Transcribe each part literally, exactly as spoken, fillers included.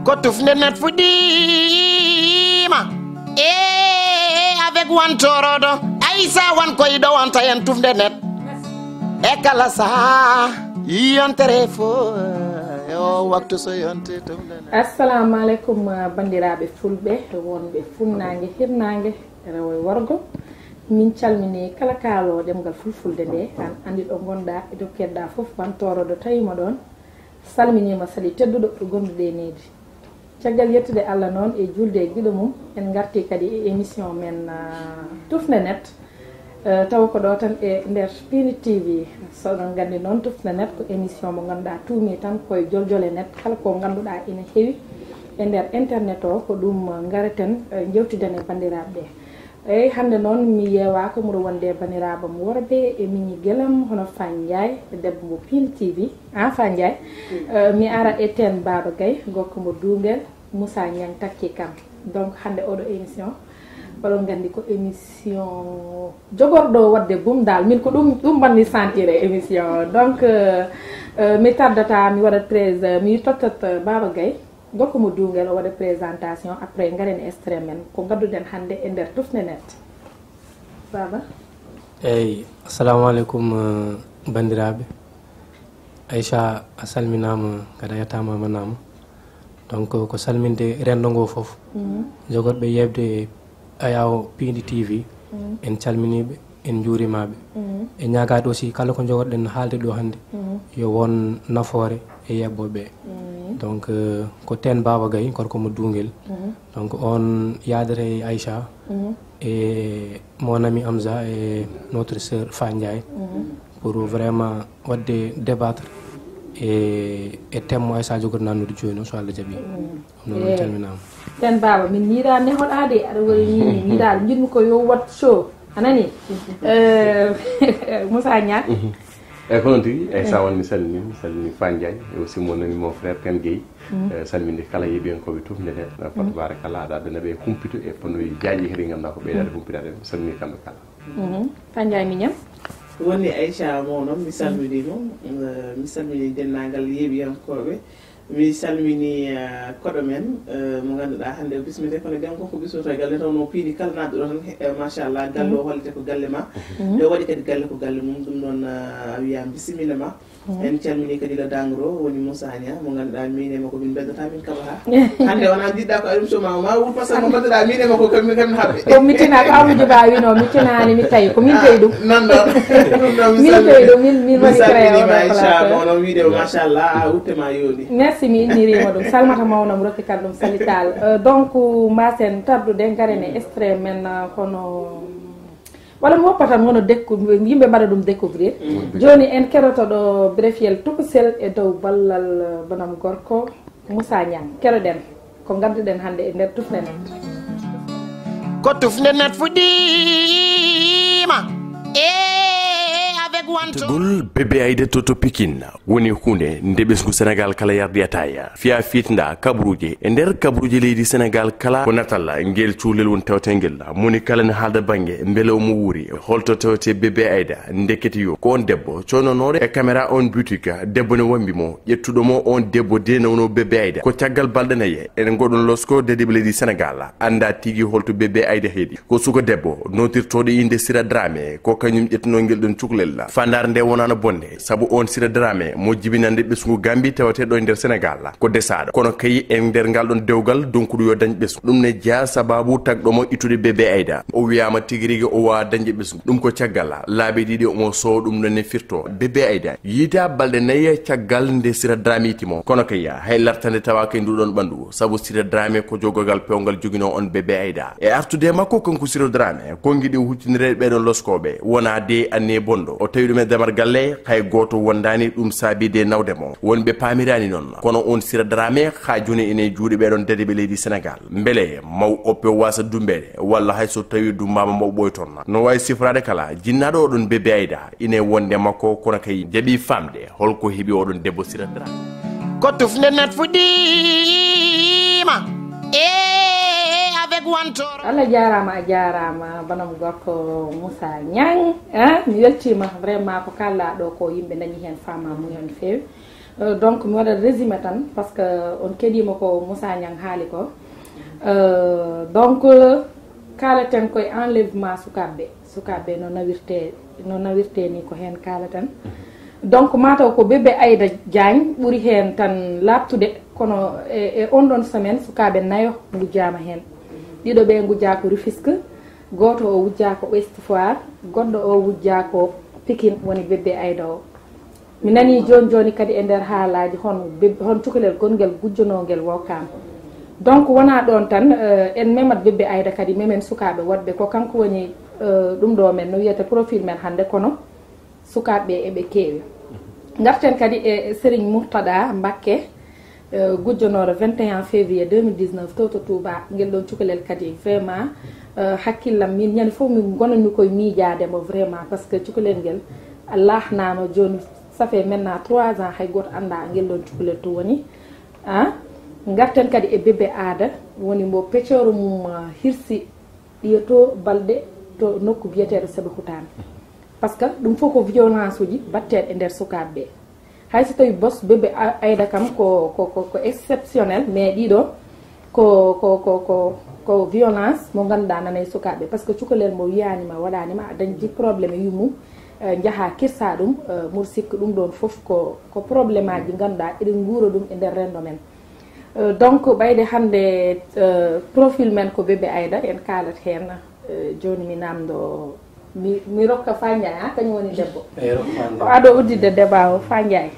Ko tufnde net fuɗɗiima. E avec Wan Torodo, Aïssa Wan koy ɗo wonta en tufnde net. E kala saha yontere fo, e o waktu so yonte tufnde net. Assalamu aleykum, uh, banndiraaɓe fulɓe wonɓe funnaange, hirnaange, rewo e worgo. Min calmini kala kaaloowo ɗemngal fulfulde nde, aan anndi ɗo ngonɗaa, e ɗo keɗɗaa fof, Wan Torodo tawiima ɗoon. Salminiima, sali tedduɗo ɗo gonɗuɗo e needi. Caggal yettude Allah noon e juulde e giɗo mum, en ngarti kadi e émission men, ah, Tufnde Net. Eh, tawa ko ɗo tan e nder Pindi T V. So oɗon nganndi noon, Tufnde Net ko émission mo ngannduɗaa tuumi tan koye joljole net. Kala ko ngannduɗaa ina heewi e nder internet o, ko ɗum ngareten, eh, njewtiden e banndiraaɓe ɓe. Eeyi, hannde noon mi yeewaaka, mboɗo wonde e banndiraaɓe am worɓe e miñi gelam, hono Fane Ndiaye, debbo mo Pindi T V. Ah, Fane Ndiaye, eh, mi ara e Teen Baaba Gaye, gorko mo Duungel, Moussa Niang takki kam. Donc, hannde oɗo émission, oɗon nganndi ko émission jogorɗo waɗde boom daal. Min ko ɗum, ɗum mbanmi sentir e émission. Donc, eh, eh, mi tardata, mi waɗat prés-, mi tottat, eh, Baaba Gaye. Gorko mo Duungel o waɗa présentation, après ngaren e extrait men ko ngadduɗen hannde e nder Tufnde Net. Baaba. Eeyi, assalamu aleykum, eh, banndiraaɓe. Aïcha, a salminaama, kadi a yettaama, a manaama. Donc, ko salminde renndo ngoo fof. Mhm. Jogorɓe yeeɓde Ayaawo Pindi T V, mhm, en calminii ɓe, en njuuriima ɓe. Mhm. E ñaagaade aussi kala ko njogorɗen haalde ɗo hannde, mhm, yo won nafoore e yeeɓooɓe ɓe. Mhm. Donc, euh, ko Teen Baaba Gaye, gorko mo Duungel. Mhm. Donc, oon yahdata e Aïcha, mhm, e mon ami Amza, e notre sœur Fane Ndiaye, mhm, pour vraiment waɗde débattre e, e thème mo Aïcha jogori naannude jooni o, so Allah jaɓii. Mhm. Ɗum noon, eh, calminaama. Teen Baaba, min ñiiɗaa nehoɗaa de, aɗa waɗi ni, ñiiɗaa, njiɗmi ko yo waɗ show. A nanii? Eh, Moussa Niang. Mhm. Eeyi, ko noon tigi. Eeyi, so a won, mi salminii, mi salminii Fane Ndiaye, e aussi mon ami, mon frère Kane Gueye. Mhm. Eh, salminde kala yeeɓiyankooɓe Tufnde Net. Eh, fa tabarakallah, aɗa addana ɓe humpito e fannuuji jaajɗi kadi ngannduɗaa ko ɓeydaade, mhm, humpitaade. Mi salminii kamɓe kala. Mhm. Fane Ndiaye miñam. Woni Aïcha mo noon, mi salminii mo. Eh, mi salminii denndaangal yeeɓiyankooɓe. Mi salminii, eh, koɗo men, eh, mo ngannduɗaa hannde o bismete, kono janngo ko bismoto e galle, taw no piini kala naatɗo ɗo tan, eh, machallah, galle o, mhm, hollete ko galle ma. Mhm. Nde o waɗi kadi galle ko galle mum, ɗum noon, eh, a wiyaa bisimilla ma. Mhm. En calminii kadi le dangro, woni Moussa Niang, mo ngannduɗaa miin e makko min mbeddata, min kaɓata. Hannde wonaa njiɗɗaa ko émission ma o ma wut, par ce que mo mbaɗɗuɗaa miin e makko ko min kam haɓɓe. Ko mi tinaa ko Amadou Ba wino, mi tinaani, mi tawi ko min tawi ɗum. Ah, noon ɗon. Ɗum ɗon mi salmini. Min tawi ɗum, min, min waɗi créé o ɗo Aïcha, place. Mo noon wiide o, machallah, a wutte ma yooɗi. Merci, mi inniriima ɗum. Salmata mawnam rokki kan ɗum Sali Tall. Euh, donc, mbasen tardude, ngaren e extrait men, euh, hono, walla mi woppa tan hono décou-, yimɓe mbaɗa ɗum découvrir. Mm. Jooni en keɗoto ɗo Breffiel Tokusel e dow ballal, euh, banam gorko. Moussa Niang, keɗoɗen ko ngadduɗen hannde e nder Tufnde Net. Ko Tufnde Net fuɗɗiima. E avec Wan To- Togol Bébé Aïda to, to Pikine woni huunde nde ɓesngu Senegaal kala yardi ataaya. Fiya fiitinda kabaruuji e nder kabaruuji leydi Senegaal kala, ko natal ngel cukalel woni tawtengel. Moni kala ne haalda bannge mbele omo wuuri, holto tawte Bébé Aïda. Ndekete yo ko on debbo coynonooɗo e caméra on boutique, debbo ne wambi mo, ƴettuɗo mo on debbo de nawno Bébé Aïda. Ko caggal balɗe nayi en ngoɗon losko dadiɓe leydi Senegaal annda tigi holto Bébé Aïda heedi. Ko suka debbo notirtoɗo innde Sira Dramé, ko kañum ƴettuno ngel ɗon cukalel. Fandare nde wonano bonde, sabu on Sira Dramé mo jibinande ɓesngu Gambie tawateɗo e nder Senegaal, ko desaɗo. Kono kayi e nder ngal ɗon dewgal donkuɗo yo dañ ɓesngu. Ɗum ne jeya sababu tagɗo mo ittude Bébé Aïda. O wiyama tigi rigi o wawa dañde ɓesngu. Ɗum ko caggal laabi ɗiɗi omo sowa ɗum ɗon ne firto. Bébé Aïda yiita balɗe nayi caggal nde Sira Dramé itti mo. Kono kay hay lartande tawa kay ndu ɗon ɓandu. Sabu Sira Dramé ko jogogal pewngal jogino on Bébé Aïda. E artude makko kanko Sira Dramé, konngi ɗi huccinire ɓeɗon loskoɓe. Wona de anniye bonɗo. O tawi ɗum e damar galle, hay goto wondani ɗum saabi de nawde mo. Wonɓe pamirani noon. Kono on Sira Dramé, ha joni ene juuɗe ɓeɗon dadiɓe leydi Senegaal. Mbele maw oppe wasa dumbede, walla hay so tawi dumbama maw ɓoy toon. No wawi sifrade kala, jinnaɗo oɗon Bébé Aïda, ine wonde makko, kono kay jaɓi famde holko heɓi oɗon debbo Sira Dramé. Ko Tufnde Net fuɗɗiima. E avec Wan Toro. Allah jaaraama, a jaaraama, banam gorko Moussa Niang. Eh, mi weltiima vraiment ko kaalɗaa ɗo ko yimɓe dañi heen faamaamuya no feewi. Euh, donc mi waɗat résumé tan, parce que on keɗima ko Moussa Niang haali ko. Euh, donc euh, kalaten koye enlèvement sukaɓe, sukaɓe no nawirte, no nawirte ni, ko hen kalaten. Donc mataw ko bébé Aïda Diagne ɓuri hen tan labtude, kono e, e on ɗon semaine sukaɓe nayo ngujjama hen. Ɗiɗo ɓe ngujja ko Rufisque, goto o wujja ko Ouest Foire, goɗɗo o wujja ko Pikine, woni bébé Aïda o. Mi nani joni joni kadi e nder haalaji hon beb- hon cukalel gonngel gujjonongel Wokam. Donc wona ɗon tan, euh, en memat bébé Aïda kadi memen sukaɓe woɗɓe, ko kanko woni euh, ɗum ɗo men no wiyata profil men hannde, kono sukaɓe eɓe keewi. Garten kadi e Serigne Mourtada Mbakke, euh, gujjonooɗo vingt et un février deux mille dix-neuf to to Touba. Ngel ɗon cukalel kadi vraiment euh, hakkillam min ñande fof min gonanmi koye miijaade mo vraiment, parce que cukalel ngel Allah nano joni, ça fait maintenant trois ans hay goto annda ngel ɗon cukalel to woni. Ah, garten kadi e bébé Aïda, woni mo peccoro mum euh, hirsi ɗiya to balɗe to nokku biyeteeɗo Sébikotane. Parce que ɗum fof ko violence uji batteɗi e nder sukaɓe ɓe. Hay so tawi bos bébé A- Aïda kam ko, ko, ko, ko exceptionnel, mais ɗiɗo ko, ko, ko, ko, ko violence mo ganduɗa nana e sukaɓe ɓe. Parce que cukalel mo wiyanima, waɗanima, a dañdi problème e yummum, eh, jaaha kirsa ɗum, eh, mboɗo sikka ɗum ɗon fof ko, ko problème aji ɗi ganduɗa eɗen guura ɗum e nder rendo men. Euh, donc ɓayde hannde euh, profil men ko bébé Aïda, en kaalat heen. Euh, joni mi namdo, mi, mi rokka Fa Ndiaye, ha, kañum woni debbo. Eyi, rokka Fa Ndiaye. O ado udditde débat o, Fa Ndiaye,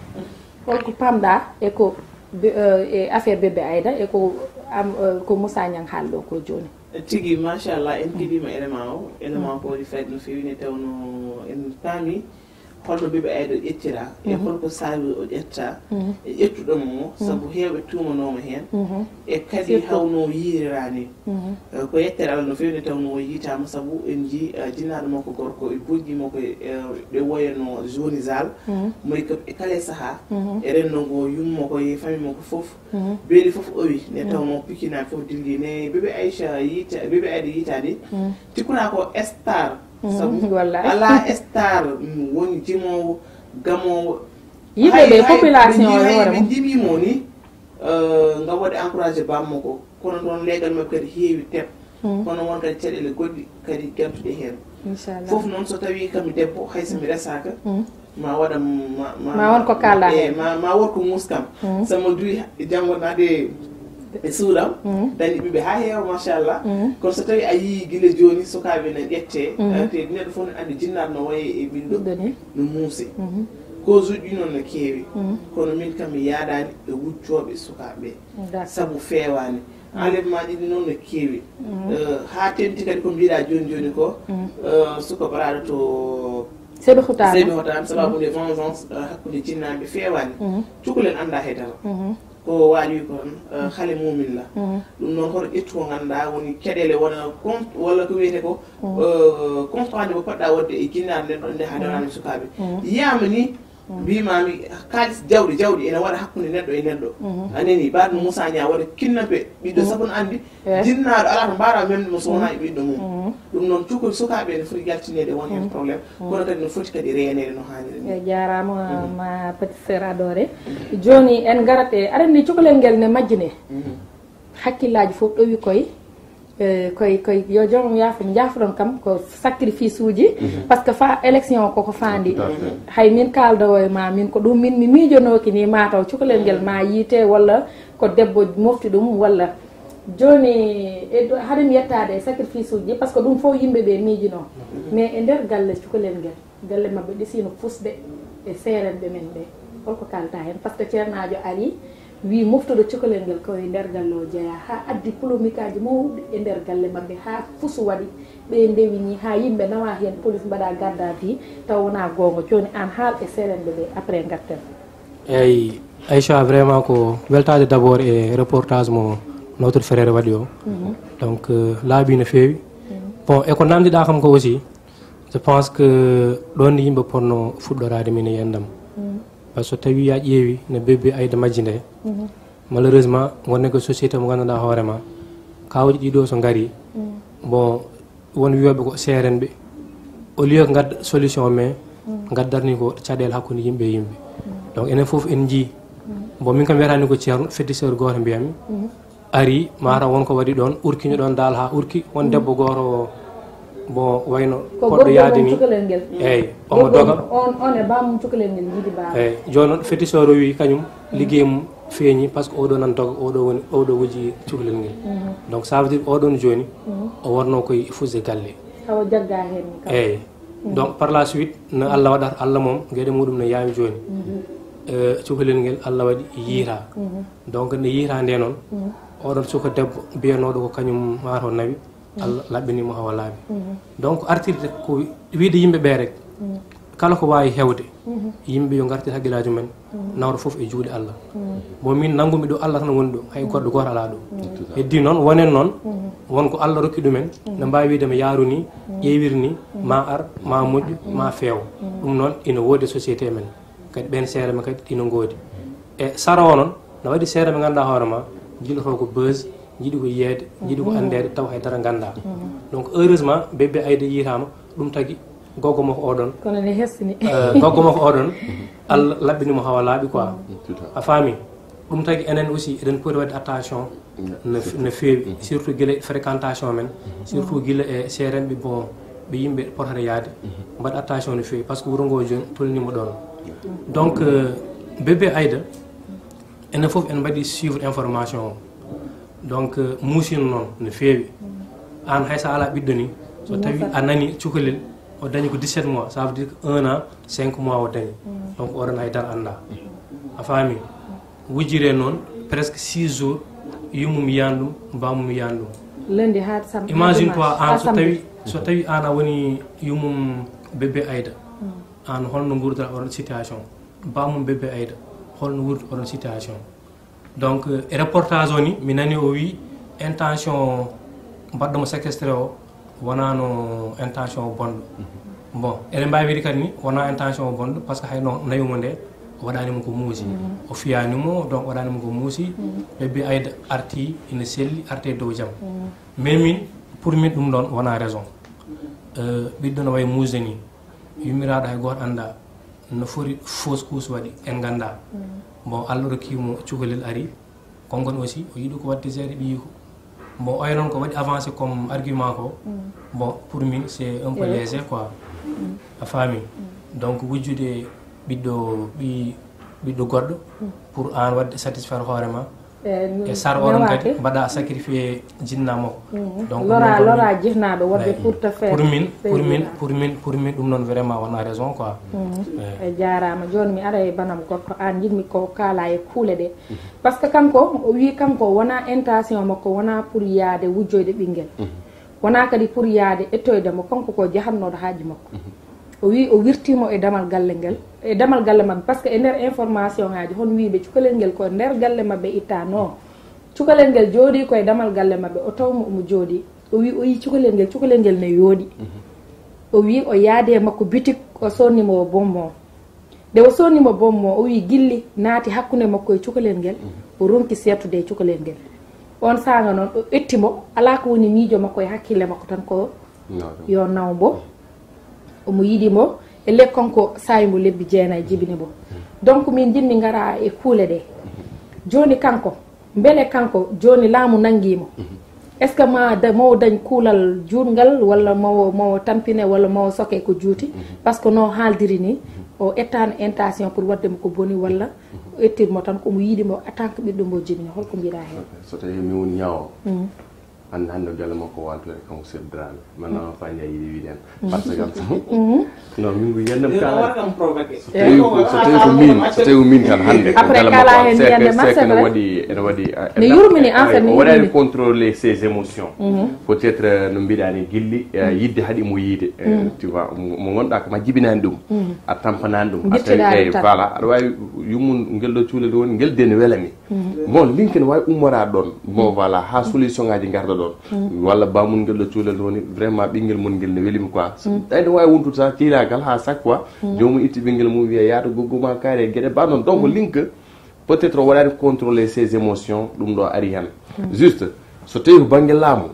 holko pamɗa e ko be- euh, e affaire bébé Aïda e ko am euh, ko Moussa Niang haalɗo ko joni? Tigi, machallah, en keɗima élément o. Élément ko waɗi fayda no feewi, nde tawno en paami holno bébé Aïda ƴettira e holko saabi o ƴetta e ƴettuɗo mo mo, sabu heewɓe tuumanoma heen. E kadi hawno yiirira ni. Eh, ko yettere Allah no feewi nde tawno o yiitama, sabu en jii eh, jinnaɗo makko gorko e bojji makko e eh, ɓe woyano Joni Zal, moy ko e kala e saaha e renndo ngo, yummo ko e famille makko fof. Beeli fof owi, nde tawno Pikinaɓe fof dilli ne bébé Aïcha yiita, bébé Aïda yiitani. Tikkuna ko star. Sabu wallay. Ala star, mm, woni jimowo, gamowo. Yimɓe ɓe, population o e hoore mum. Ɓe ndimimo ni eh, ngam waɗde encouragé bammo ko, kono ɗon leegal maɓɓe kadi heewi tep. Kono won kadi caɗeele goɗɗi kadi gartuɗe heen. Inchallah. Fof noon so tawi kam mi debbo, hay so mi resaka, ma waɗa ma, ma, ma won ko kalɗa eh, heen. Ma, ma won ko muskam. Sama duwi janngo naade e suuɗam, dañi ɓiɓɓe ha heewa, machallah. Kono so tawi a yii gila jooni sukaaɓe ne ƴette, eh, te neɗɗo fof ne anndi jinnaɗo no waye e ɓiɗɗo, ɓiɗɗo ni, no muuse. Cause uji ɗi noon no keewi. Kono min kam mi yaadani e wujjooɓe sukaaɓe ɓe. D'accord. Sabu feewaani. Enlèvement ji ɗi noon no keewi. Eh, ha tenti kadi ko mbiɗa joni joni ko, eh, suka baraɗo to Sebe Hotama. Sebe Hotama, sababu nde vengeance eh, hakkunde jinnaɓe feewaani. Cukalel annda hay dara. Ko waali wi ko tan eh, hale mumin la. Ɗum noon hoto ƴettu ko ganduɗa woni caɗele wona compte walla ko wiyete ko eh, compte wande mo poɗɗa wadde e jinnaɗo neɗɗo nde ha dewani sukaaɓe. Yiyama ni mbimami kaalis jawɗi jawɗi ene waɗa hakkunde neɗɗo e neɗɗo. A nani, mbaɗno Moussa Niang waɗa kidnappé ɓiɗɗo, sabu no andi jinnaɗo ala to mbaɗa memde mo so wona e ɓiɗɗo mum. Ɗum noon cukalel sukaaɓe ene foti yaltinede, won heen problème, kono kadi no foti kadi reenede no haaniri ni. E jarama ma petite sœur adorée. Joni en garat e, aɗa andi cukalel ngel ne majjine. Hakkillaji fof ɗowi koye eh, koye koye yo joomum yaafo mi jaafoɗon kam ko sacrifice uji. Par ce que fa élection koko faandi. Tout à fait. Hay min kaldowo e ma min ko ɗum min mi miijonoki ni, mataw cukalel ngel ma yiite walla ko debbo mofti ɗum walla. Joni e ɗo- haɗa mi yettade e sacrifice uji ɗi, par ce que ɗum fof yimɓe ɓe miijino. Mais e nder galle cukalel ngel, galle maɓɓe ɗesino fusde e seerenɓe men ɓe, holko kalta hen? Par ce que ceernaajo ari wi moftuɗo cukalel ngel ko e nder galle o jeeya, ha addi polémique aji mawɗi e nder galle maɓɓe, ha fusu waɗi, ɓe ndewini ha yimɓe nawa hen, police mbaɗa garde à vue, taw wona gonga. Joni an haal e seerenɓe ɓe, après garten. Eyyi, Aïcha, vraiment ko weltade d'abord e reportage mo notre frère waɗi o. Donc euh, laaɓi no feewi. Bon, e ko namdiɗa kam ko aussi, je pense que ɗon yimɓe ponno fuɗɗorade min e yendam. Par ce que so tawi a ƴeewi no bébé Aïda majji nde, malheureusement gonnen ko société mo ganduɗa hoorema kawji ɗiɗo so ngari, bon, won wiyoɓe ko seerenɓe, au lieu ko gadda solution, mais gaddat ni ko caɗele hakkude yimɓe e yimɓe. Donc enen foof en jii Bon, min kam wiyatani ko ceerno, féticheur gooto mbiyami. Ari, mataw won ko waɗi ɗon, urkino ɗon dal haa urki, won debbo gooto, bon, wayno ko poɗɗo yaade ni. Eyyi, omo doga. On, on e bamum cukalel ngel yiɗi baba. Eyyi, jooni noon féticheur o wi kañum, liggey mum feeñi, parce que oɗo nan doga, oɗo woni, oɗo wuji cukalel ngel. Donc, ça veut dire oɗon jooni, o wonno koye fusde galle. Hawa jagga heen kam. Eyyi. Donc, par la suite, no Allah waɗata, Allah moom, geɗe muɗum no yaawi jooni. Eh, cukalel ngel Allah waɗi yiita. Donc, nde yiita nde noon, oɗon suka debbo biyanooɗo ko kañum mataw nawi, Allah laɓɓini mo hawa laaɓi. Donc, artirde ko wiide yimɓe ɓe rek, kala ko waawi hewde, yimɓe yo ngartir hakkillaaji men, nawra fof e juuɗe Allah. Bon, min nanngumi ɗo Allah tan woni ɗo, hay goɗɗo gooto alaa ɗo. Heddi noon, wonen noon, won ko Allah rokki ɗumen, no mbaawi wiide mi yaaru ni, ƴeewir ni, ma ar, ma moƴƴu, ma feew. Ɗum noon ina woodi e société men. Kadi ɓeen seeɗa men kadi ina ngoodi. E sara o noon, no waɗi seeɗa ɓe ngannduɗaa hoore ma, njiɗotoo ko buzz, njiɗi ko yiyeede, njiɗi ko anndeede, taw hay dara nganndaa. Donc, heureusement, Bébé Aïda yiitaama, ɗum tagi gogo makko oɗon. Kono ne hestini. Eh, gogo makko oɗon, Allah laɓɓini mo hawa laaɓi quoi. A faami? Ɗum tagi enen aussi, eɗen poti waɗde attention no, no feewi, surtout gila e fréquentation men, surtout gila e seerenɓe, bon, ɓe yimɓe potata yaade, mbaɗa attention no feewi, parce que wuro ngo jooni tolnima ɗon. Donc, euh, Bébé Aïda, enen fof en mbaɗi suivre information o. Donc, euh, muusino noon no feewi. Aan hay so a alaa ɓiɗɗo ni, so tawi a nani cukalel, o dañi ko dix-sept mois, ça veut dire que un an, cinq mois o dañi. Donc, oɗon hay dara anndaa. A faami? Wujjire noon, presque six jours, yummum yiyani ɗum, bammum yiyani ɗum. Lundi haa samedi. Imagine toi, aan so tawi, so tawi aan a woni yummum Bébé Aïda. Aan holno nguurdata oɗon situation? Bammum Bébé Aïda, holno wuurdi oɗon situation? Donc, euh, e reportage o ni, mi nani o wi intention mbaɗɗo mo séquestré o, wonano intention o bonɗo. Bon, eɗen mbawi wiide kadi ni, wona intention o bonɗo, parce que hayno nawi mo nde, o waɗani mo ko muusi. O fiyani mo, donc o waɗani mo ko muusi. Bébé Aïda arti, ina selli, arte dow jam. Mais min, pour min, ɗum ɗon wona raison. Euh, ɓiɗɗo no wayi muusde ni, yummiraaɗo hay gooto anndaa no foti fausse couche waɗi, en nganndaa. Bon, Allah rokki mo cukalel ari, konngol aussi, o yiɗi ko waɗde gérer ɓiyiiko. Bon, oya noon ko waɗi avancé comme argument ko, bon, pour min, c'est un peu léger, quoi. A faami? Donc, wujjude ɓiɗɗo, ɓi-, ɓiɗɗo goɗɗo, pour aan waɗde satisfaire hoore ma, e sar oɗon kadi mbaɗa sacrifié jinna makko. Donc, lora, ɗum ɗon lora min, jihnaɓe wodde pour te faire pour min, pour min, pour min, pour min, ɗum noon vraiment wona raison, quoi. E jaaraama. Jooni mi ara e banam gorko, aan njiɗmi ko kaala e kuule ɗe. Parce que kanko, o wi kanko wona intention makko, wona pour yaade wujjoyde ɓinngel. Wona kadi pour yaade ettoyde mo, kanko ko jahannooɗo haaji makko. O wi o wirtimo e damal galle ngel, e damal galle maɓɓe, parce que e nder information ngaji, hon wiɓe cukalel ngel ko nder galle maɓɓe ittano. Cukalel ngel jooɗi ko e damal galle maɓɓe, o taw mo omo jooɗi. O wi o yi cukalel ngel, cukalel ngel ne yooɗi. O wi o yaade e makko bitik, o sonni mo bonbon. Nde o sonni mo bonbon, o wi gilli naati hakkunde makko e cukalel ngel, o ronki seetude e cukalel ngel. On saanga noon, o ƴetti mo, alaa ko woni miijo makko e hakkille makko tan ko yo naw mbo. Omo yiɗi mo, e le kanko saayi mo lebbi jeenayi jibini mo. Donc, min njiɗmi ngara e kuule ɗe. Jooni kanko, mbele kanko, jooni laamu nanngi mo. Est-ce que ma da-, mo dañ kuulal juutngal, walla mo, mo tampine, walla mo soke ko juuti? Parce que no haaldiri ni, o ettaano intention pour waɗde mo ko boni, walla o ettir mo tan ko mo yiɗi mo en tant que ɓiɗɗo mbo jibini. Holko mbiɗa heen? So tawi mi woni ñaawo, hannde, hannde galle makko waaltoyde kanko Seydi Dramé. Maintenant, Fanja yiɗi wiide heen. Par exemple, non, min ko yiyannde am kala. So tawi ko, so tawi ko min, so tawi ko min kan hannde, ko après galle kala makko, heen c'est que, yiyannde ma, c'est que c'est ene vrai. Waɗi, ene waɗi, ah, mi yurmini, en fait, mi o waɗani yurmini. Contrôler ses émotions. Peut-être, euh, no mbiɗa ni gilli, euh, yidde haɗi mo yiide, euh, tu vois, mo, mo ngonnduɗaa ko ma jibinani ɗum, a tampanani ɗum, a tawi, eh, voilà, aɗa wawi yummum ngel ɗo cuulel woni, ngel de ne welami. Bon, linke ne wawi ummora ɗon. Bon, voilà, ha solution ngaji garda ɗon. Walla bamum ngel ɗo cuulel woni, vraiment, ɓinguel mon ngel ne welimi quoi. Ɗay ne wawi wontude sa ciilagal ha chaque fois, jomum itti ɓinguel mum wiya, "Yaata goggo ma kaari," e gueɗe ba noon. Donc, linke, peut-être o waɗani contrôler ses émotions, ɗum ɗo ari hen. Juste, so tawi ko banggue laamu,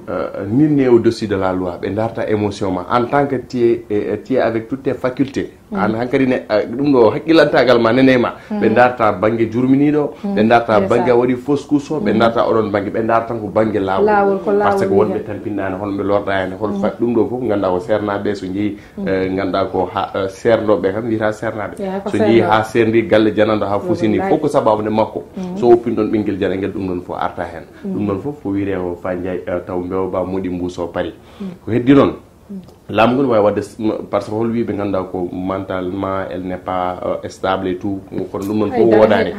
euh, nul n'est au-dessus de la loi, ɓe darta émotion ma. En tant que tu es, euh, tu es avec toutes tes facultés, An hankadi ne, eh, ɗum ɗo haqqillantagal ma, nene ma. Ɓe darta bangge jurminiɗo, ɓe darta bangge a waɗi fausse couche o, ɓe darta oɗon bangge, ɓe darta tan ko bangge laawol. Laawol, ko laawol. Par ce que wonɓe tampinɗani, holɓe lorda hen, hol fa-, ɗum ɗo fof ganda ko sernaɓe, so jeeyi, eh, ganda ko ha, eh, sernoɓe kam wiyata sernaɓe. So jeeyi ha serndi galle jananɗo ha fusini, fof ko sababu nde makko. So oppin ɗon ɓinguel janangel, ɗum ɗon fof arta hen. Ɗum ɗon fof ko wiyete o Fa Ndiaye, eh, taw mbewa ba moɗi mbuso pari. Ko heddi noon, laamu ngu ne waawi waɗde s-, m-, par ce que hol wiyɓe ngannduɗaa ko mentalement elle n'est pas, euh, stable et tout, kono ɗum ɗon fof woodani.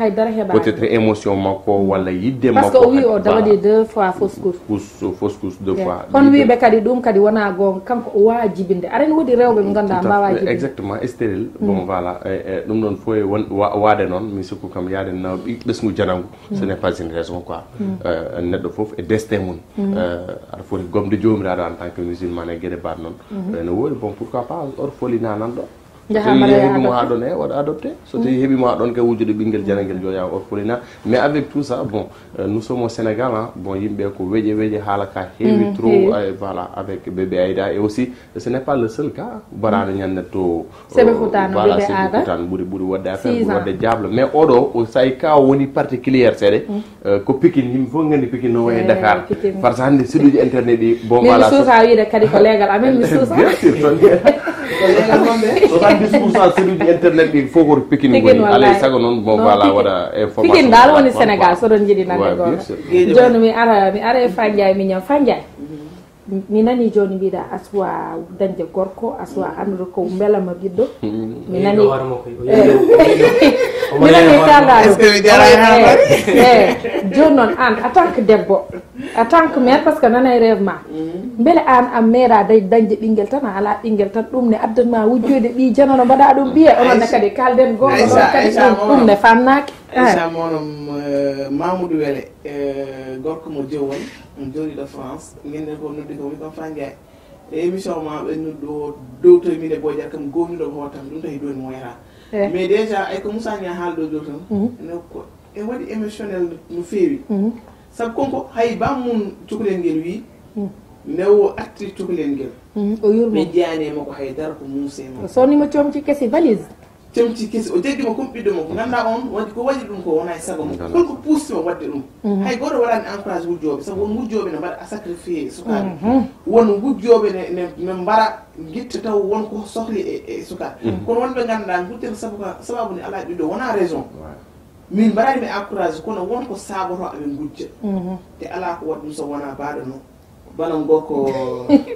Peut-être émotion makko walla yidde makko. Parce que o wi o waɗi deux fois fausse couche. Couche, fausse couche deux fois. Kono wiyɓe kadi ɗum kadi wona goonga, kanko o waawa jibinde. Aɗa anndi woodi rewɓe ɓe ngannduɗaa mbaawaa jibinde. Exactement, stérile. Bon, voilà, e, e, ɗum ɗon fof e won-, wa-, waade noon, mi sikku kam yaade na ɓi-, ɓesngu janangu. Ce n'est pas une raison quoi. Euh, neɗɗo fof e destin mum. Euh, aɗa foti gomde joomiraaɗo en tant que musulman e geɗe mbaɗ noon. Euh, ne woodi, bon, pourquoi pas orphelinat nan ɗo. So tawi heɓi mo haa ɗon, e waɗa adopté. So tawi heɓi mo haa ɗon kay wujjude ɓinngel janangel joya orphelinat. Mais avec tout ça, bon, euh, nous sommes au Sénégal, hein. Bon, yimɓe ko weƴe weƴe, haala ka heewi trop, euh, voilà, avec bébé Aïda et aussi ce n'est pas le seul cas. Baraɗo ñande to, seɓe futano, voilà, bébé seɓe futano ɓuri, ɓuri waɗde affaire, ɓuri waɗde jable. Mais oɗo o sayi ka woni particulière seeɗa. Euh, ko Pikine, yimɓe fof nganndi Pikine no wayi e Dakar. Par ce que hannde site uji internet ɗi, bon, voilà, mi suusa wiide kadi ko leegal amen, mi suusa. Bien sûr, toon. Soixante-dix pour cent site uji internet ɗi fof ko Pikine ngoni. Alay sago noon, bon, voilà, waɗa information. Pikine dal woni Sénégal, so ɗon jiɗi nande goonga. Jooni mi ara, mi ara e Fa Ndiaye, mi ñaw Fa Ndiaye. Mi nani jooni mbiɗa aswa dañde gorko, aswa anndude ko mbela ma ɓiɗɗo. Mi nani. Mi nani kalɗa ɗum. Eh, eh, jooni noon an, en tant que debbo, en tant que mère, parce que nanay rêve ma. Mbele an a meeɗa dañ-, dañde ɓinngel tan, a ala ɓinngel tan, ɗum ne addan ma wujjoyde ɓi janano mbaɗa ɗum ɓiye, onon ne kadi kalden goonga ɗon kadi ɗum, ɗum ne famnaaki. Aïcha, mono, euh, Mamoudou Wele, euh, gorko mo Jowol, mo jooɗiiɗo France, min ne ko noddi ko woni ko Fa Ndiaye. E émission ma ɓe noddu o dowtoy min e Bojal kam gomnuɗo ko tan, ɗum tawi jooni mo yata. Mais déjà ay ko Moussa Niang haali ɗo jooni tan, ne ko e waɗi émotionnel no feewi. Sabu konko hay bam mum cukalel ngel wi, ne o artiri cukalel ngel. O yurmo. Ɓe jeyani e makko hay dara ko muuse e makko. O sonnimo comci kesi valise. Comci kesi, o jaggi mo comme ɓiɗɗo makko. Ngannduɗaa on, waɗi ko waɗi ɗum ko wona e sago makko. Holko puustima waɗde ɗum? Hay gooto waɗaani encourage wujjooɓe, sabu won wujjooɓe ne mbaɗa sacrifié sukaaɓe. Won wujjooɓe ne, ne, ne mbara, ngitta taw won ko sohli e, e sukaaɓe. Kono wonɓe ngannduɗaa, ngujjata sabu ka, sababu ne alaa ɓiɗɗo, wona raison. Min mbaɗaani mi encourage, kono won ko saabotoo aɓe ngujja. Te alaa ko waɗi ɗum so wonaa baaɗo no. Bana gorko,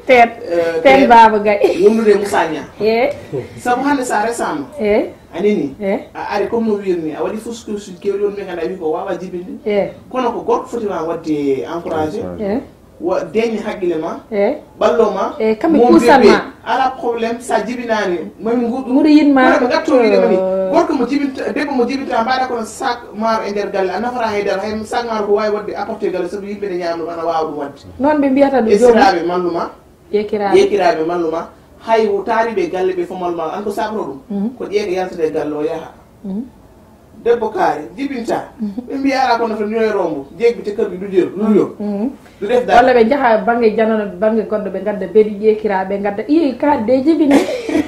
teen, eh, teen Baaba Gay. Wondude e Moussa Niang. Eh. Sabu hannde sa resama, eh, a nini, eh, a ari comme no wirni, a waɗi fausse couche keewɗi, won ɓe ngannduɗaa wi ko waawa jibinde. Eh. Kono ko gorko foti ma waɗde encouragé. Eh. Wa-, deñi haqqille ma. Eh. Ɓallo ma. Eh, kamɓe mo kuusan bébé ma. Ala problème, sa jibinaani, mami nguɗu. Nguɗu yinma. Kono ɓe ngatto wiide mani, oh, gorko mo jibinta, debbo mo jibinta, mbaɗa kono sac maaro e nder galle, a nafata hay dara, hay sac maaro ko waawi waɗde apporté galle, sabu yimɓe ne ñaamno, ana waawa ɗum waɗde. Noon ɓe mbiyata ɗum. Esiraaɓe malluma. Yekiraaɓe. Yekiraaɓe malluma. Hay wo taariɓe galle ɓe fof malluma, an ko sabro ɗum. Mhm. Ko ƴeeƴe yaltata e galle o yaha. Mhm. Debbo kaari, jibinta. Mhm. Ɓe mbiya ala kono to ñoyoro mbo, jeegbi te kaɓi ɗuƴel, ɗuƴo. Mhm. Ɗu def dara. Walla ɓe njaha bannge janano, bannge goɗɗo, ɓe ngadda beɗi ƴeekiraaɓe, ɓe ngadda, ii, kaari de jibini,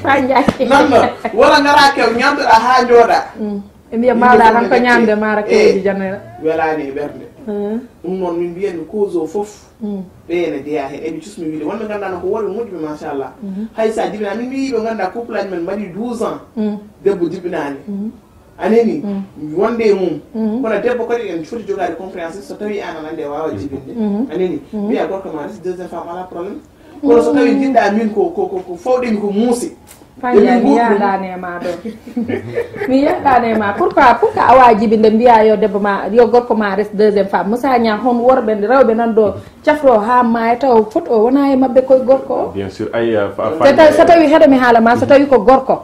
fa njaaki. Nan non, wona ngara kew, ñamtoɗa haa njooɗa. Mm. Ɓe mbiya mbaɗa tan ko ñamde maaro kewji janano. Welaani e ɓernde. Mm. Ɗum noon min mbiyatmi cause o fof. Mm. Ɓe ene jeyaa heen, eɓe cusmi wiide. Wonɓe ngannduɗaa no ko worɓe moƴƴuɓe, machallah. Mhm. Hay sa jibina, min mi yii ɓe ngannduɗaa couple aji men mbaɗi douze ans. Mm. Debbo jibinaani. Mhm. A nani? Mm. Wonde e mum. Mm. Kono debbo kadi en foti jogaade compréhension so tawi an aɗa anndi a waawa jibinde. Mm. A nani? Mm. Mbiya gorko ma resi deuxième femme, ala problème. Kono so tawi njiɗɗa min ko, ko, ko, ko fawɗen ko muusi. Fa Ndiaye, mi yahdaani e ma ɗon. Mi yahdaani e ma. Pourquoi, pourquoi a waawa jibinde mbiya yo debbo ma, yo gorko ma res deuxième femme? Moussa Niang, hon worɓe, rewɓe nan ɗo cafro haa maaya taw fot o wona e maɓɓe koye gorko o? Bien sûr, ay, euh, fa-, fa-, so tawi, so tawi heɗo mi haala ma, so tawi ko gorko.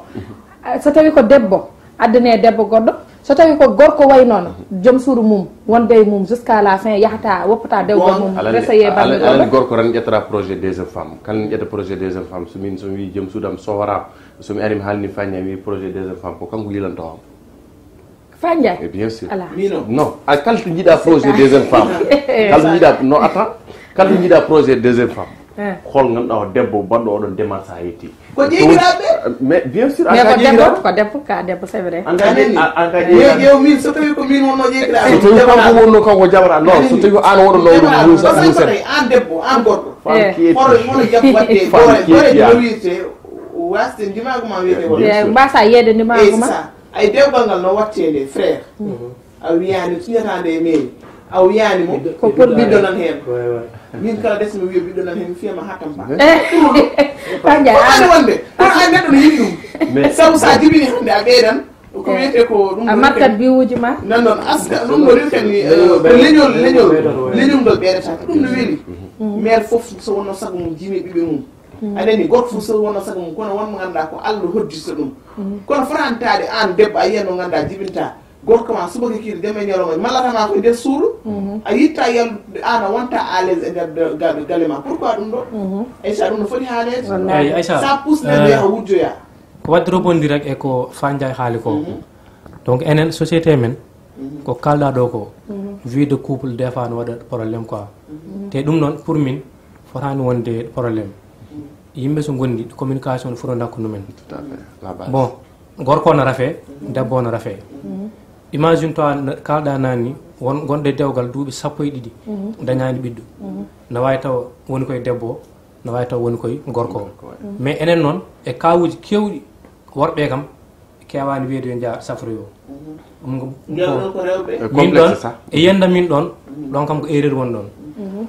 So tawi ko debbo, addane debbo goɗɗo. So tawi ko gorko way noon, joom suudu mum, wonde e mum jusqu'à la fin, yahata, woppata dewgal mum, resa ye bannge goɗɗo. Alani gorko tan ƴettata projet deuxième femme. Kan ƴetta projet deuxième femme. So min, so mi wii joom suudu am sohora, so mi ari mi haalni Fa Ndiaye, mi wii projet deuxième femme, ko kanko yilanto am. Fa Ndiaye? Eh, bien sûr. Ala. Non, a kala to njiɗa projet deuxième femme. Kala to njiɗa, non, attends. Kala to njiɗa projet deuxième femme. Hol ngannduɗaa o debbo baɗɗo oɗon démarche haa yetti? Ko ƴeeŋiraaɓe. Mais bien sûr, mais ko debbo, ko debbo ka debbo, c'est vrai. An ka ƴeeŋiraaɓe. Min so tawi ko min wonnoo ƴeeŋiraaɓe. So tawi kanko wonnoo kanko jabara, non, so tawi an wonnoo ɗum. Musa, Musa. An debbo, an gorko. Hono hono jabbo waɗde gore, gore no wiirte, wasde ndimaagu ma wiyde wala. Eh, mbasa yeede ndimaagu ma. Ay dewgal ngal no watte nde, frère. A wiyaani tiñataa nde e mairie. A wiyaani mo. Ko pour ɓiɗɗo nan heen. Min kala des mi wiya ɓiɗɗo nan heen, mi fiya ma haa tampa. Panja. Ko an wonde, kono an neɗɗo no yiɗi ɗum. Sabu sa jibini hannde a ɓeydan. Ko wiyete ko ɗum. A markat biwuji ma. Nan noon aska ɗum no rirten ni. Ko leñol, leñol, leñol ngol ɓeydata. Ɗum no weli. Maire fof so wonno sago mum jimi ɓiɓɓe mum. Aɗa anndi, gorko fof so wonno sago mum, kono won mo ngannduɗaa ko Allah hoddita ɗum. Kono fotantaade aan debbo, a yiyat no ngannduɗaa jibinta gorko ma subaka kikiiɗe, jamma e ñalawma, mallata ma ko e nder suudu. A yiɗta yallude, aan a wonta à l'aise e nder galle ma. Pourquoi ɗum ɗo? Aïcha, ɗum no foti haaleede. Sa pousse neɗɗo yaha wujjoya. Ko waɗde rebondir rek e ko Fa Ndiaye haali ko. Donc enen société men, ko kalɗa ɗo ko, vie de couple des fois no waɗa problème quoi. Te ɗum noon pour min fotaani wonde problème. Yimɓe so ngondi, communication no foti wonde hakkunde mumen. Bon, gorko o no rafe, debbo o no rafe. Imagine toi, kalɗa naani, won gonɗo e dewgal duuɓi sappo e ɗiɗi, dañaani ɓiɗɗo. Na waawi taw woni koye debbo o, na waawi taw woni koye gorko o. Mais enen noon e kawuuji keewɗi, worɓe kam keewaani wiyeede yo njaar safroyo. Ɗum ko min ɗoon e yiyannde min ɗoon, ɗoon kam ko erreur woni ɗoon.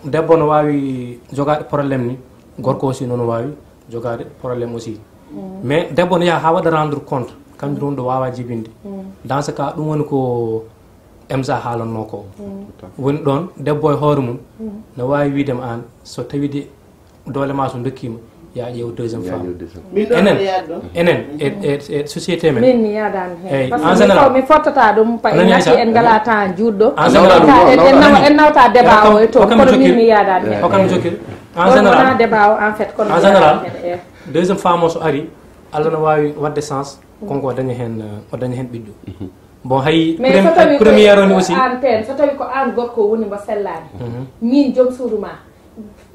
Debbo no waawi jogaade problème ni, gorko aussi noon waawi jogaade problème aussi. Mais debbo no yaha haa waɗa rendre compte, kanjum ɗum ɗo waawaa jibinde. Dans ce cas ɗum woni ko Emsa haalannoo ko. Woni ɗoon debbo e hoore mum no waawi wiide ma aan so tawii de doole ma so ndokkiima, ya ƴeew deuxième femme. Enen, enen e société men. Min mi yaadaani heen. Parce que mi fottata ɗum, pa en ngati en ngala temps juutɗo. En nawta débat o e toon, kono min mi yaadaani heen. Hokkam jokkir. En général, débat o en fait, kono en général, deuxième femme o so ari, Allah no waawi waɗde sens, konko o daña heen, o daña heen ɓiɗɗo. Bon, hay mais so tawi première o ni aussi, an pen, so tawi ko an gorko woni mo sellaani, min joom suudu ma,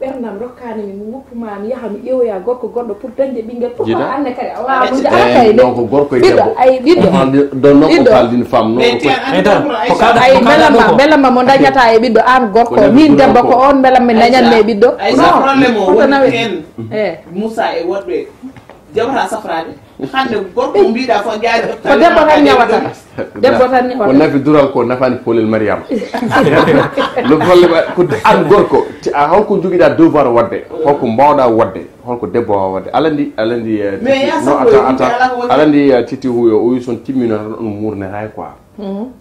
ɓerdam rokkaani mi, mi woppu ma, mi yaha mi ƴeewoya gorko goɗɗo pour dañde ɓinngel. Pourquoi an ne kadi a waawa ɗum? Aɗa kay donc gorko e debbo, ay ɓiɗɗo, donno ko kaldin femme noon. Ay belamma, belamma mo dañata e ɓiɗɗo an gorko, min debbo ko on belamma dañanmi e ɓiɗɗo. Ay sa problème o woni heen. Moussa e woɗɓe jawata safraade. Hannde gorko mo mbiɗa fof jaari ko debbo tan ñawata. Debbo tan ñawata. Ko nafi dural ko nafani polel Mariama. Le problème ko an gorko, ti a holko jogiɗa devoir wadde, holko mbawɗa wadde, holko debbo wawa wadde? Alandi, alandi. Mais ya no ata ata. Alandi titi huyo o son timmino tan on murnata quoi.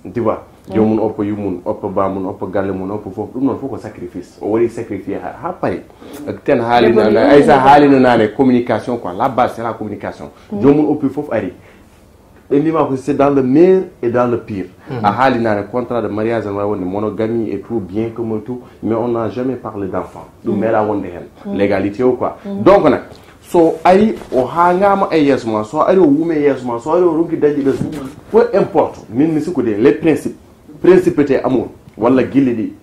Diba. Jomum oppa yummum, oppa bamum, oppa galle mum, oppa fof. Ɗum noon fof ko sacrifice. O waɗi sacrifié ha, ha payi. Ten haalino, aysa haalino nane communication quoi. La base c'est la communication. Jomum oppi fof ari. Ɓe mbima ko c'est dans le meilleur et dans le pire. A haali nane contrat de mariage ne wawi wonde monogamie et tout, bien comme et tout, mais on n'a jamais parlé d'enfant. Ɗum meeɗa wonde hen. Légalité o quoi. Donc nag, so ari o hangama e yeeso ma, so ari o wumi e yeeso ma, so ari o ronki dañde ɓesgu, peu importe. Min mi sikku de les principes, principe te amour walla gilli ɗi,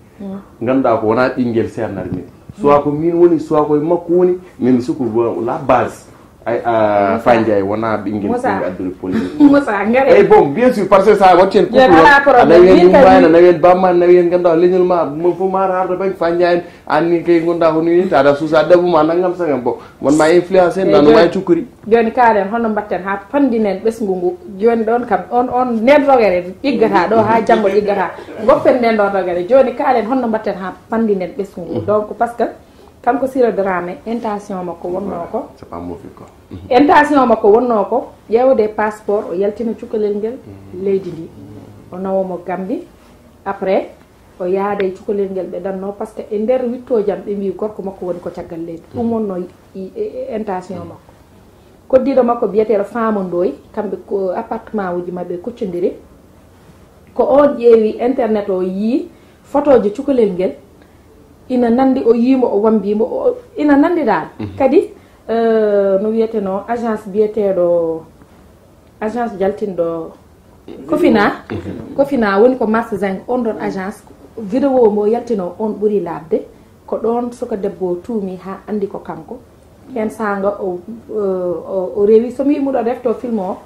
ganduɗa ko wona ɓinguel sernata min, soit ko min woni, soit koye makko woni. Min mi sikku la base. Ay a Fa Ndiaye wona ɓinguel ɓinguel addori politique. Eyyi bon, bien sûr, parce que sa watti hen couple, a nawi hen yumma en, a nawi hen bamma en, a nawi hen ganduɗa leñol ma, mon fof ma harta bag Fa Ndiaye. An ni kay gonda ko ni taada suusa debbo ma nangam sangam. Bon, mon ma influence en nanu ma cukkuri. Joni kaalen hono mbatten ha pandinen ɓesngu ngu? Joni ɗon kam on on nden rogere ɗiggata ɗo ha janngo ɗiggata. Goppen nden ɗon rogere. Joni kaalen hono mbatten ha pandinen ɓesngu ngu? Donc parce que kanko Sira Dramé intention makko wonno ko, intention makko wonno ko ƴeewde passeport, o yaltina cukalel ngel leydi ndi, o nawa mo Gambie. Après o yaada e cukalel ngel ɓe ɗanno, parce que e nder wittojam ɓe mbi gorko makko woni ko caggal leydi. Ɗum wonno intention makko. Koddiɗo makko biyeteɗo Fama Ndoye, kamɓe ko appartement uji maɓɓe kuccodiri. Ko on ƴeewi internet o, yii fotoje cukalel ngel, ina nandi, o yiimo, o wambimo, ina nandi dal. Kadi no wiyeteno agence biyeteɗo, agence jaltinɗo Kofina. Kofina woni ko Mars Zeng, on ɗon agence. Vidéo mo yaltino on ɓuri labde. Ko ɗoon suka debbo o tuumi haa anndi ko kanko. Heen saanga o, o, o rewi, so mi wii muɗo refto film o,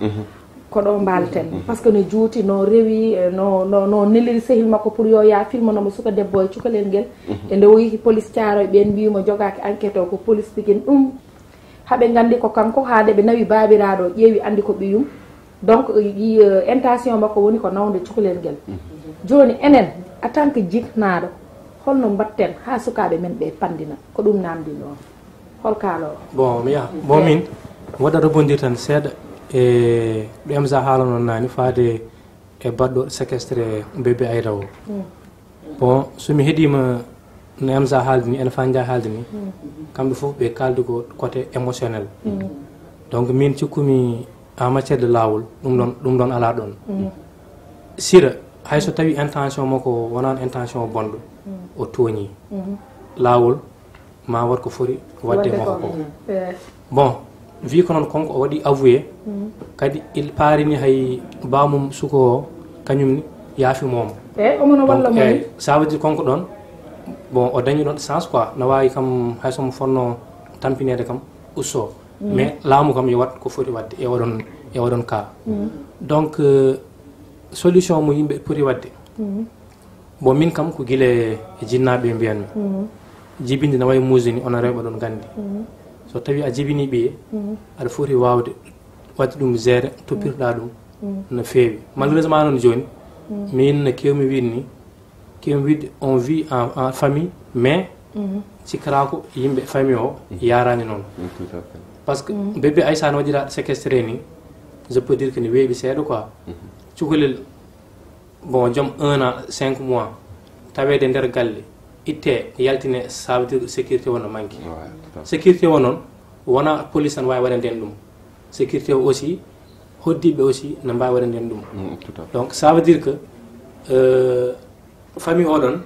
ko ɗo mbaalaten. Parce que no juuti, no rewi, no, no, no neliri sehil makko pour yo yaa film no mo suka debbo e cukalel ngel. E nde o yehi police Caaroy, ɓeen mbii mo jogaaki enquête o, ko police Pikin. Ɗum haɓe nganndi ko kanko, haa nde ɓe nawi baabiraaɗo, ƴeewi anndi ko ɓiyum. Donc, i, euh, intention makko woni ko nawde cukalel ngel. Jooni, enen, en tant que jiknaaɗo, holno mbaɗten haa sukaaɓe men ɓe panndina? Ko ɗum naamndin on. Hol kaaloowo? Bon, mi yaha. Bon, min, mi waɗa rebondir tan seeɗa e ɗo Emsa haalano naane faade e baɗɗo séquestré bébé Aïda o. Bon, so mi heɗiima no Emsa haaldi ni, ene Fanja haaldi ni, kamɓe fof ɓe kaaldi ko côté émotionnel. Donc, min cikkumi en matière de laawol, ɗum ɗon, ɗum ɗon alaa ɗon. Sira, hay so tawi intention makko wonaan intention bonɗo, o tooñi. Laawol ma waɗ ko foti waɗde mo ko. Bon, vu ko noon kanko o waɗi avoué, kadi il paarini hay baamum suko o, kañum ni yaafi moomo. Eyi, omo no walla mo. Eyi, ça veut dire kanko ɗoon, bon, o dañi ɗoon chance quoi, na waawi kam hay so mo fonno tampineede kam usso. Mais laamu kam yo waɗ ko foti waɗde e oɗon, e oɗon cas. Donc, euh, solution mo yimɓe poti waɗde, bon, min kam ko gila e jinnaaɓe mbiyatmi. Jibinde na wayi muusde ni, onon rewɓe ɗon nganndi. So tawi a jibini ɓiye, aɗa foti waawde waɗde ɗum gérer, toppirɗa ɗum no feewi. Malheureusement noon jooni, min no keewmi wiide ni, keewmi wiide on vit en, en famille, mais cikkata ko yimɓe famille o yaarani noon. Parce que bébé Aïssa no waɗira séquestré ni, je peux dire que ne weeɓi seeɗa quoi. Cukalel, bon, joom un an, cinq mois, taweede nder galle, itte, yaltine, ça veut dire que sécurité o no manque. Sécurité o noon, wona police tan waawi waɗande en ɗum. Sécurité o aussi, hoddiiɓe aussi no mbaawi waɗande en ɗum. Donc, ça veut dire que, euh, famille o ɗon,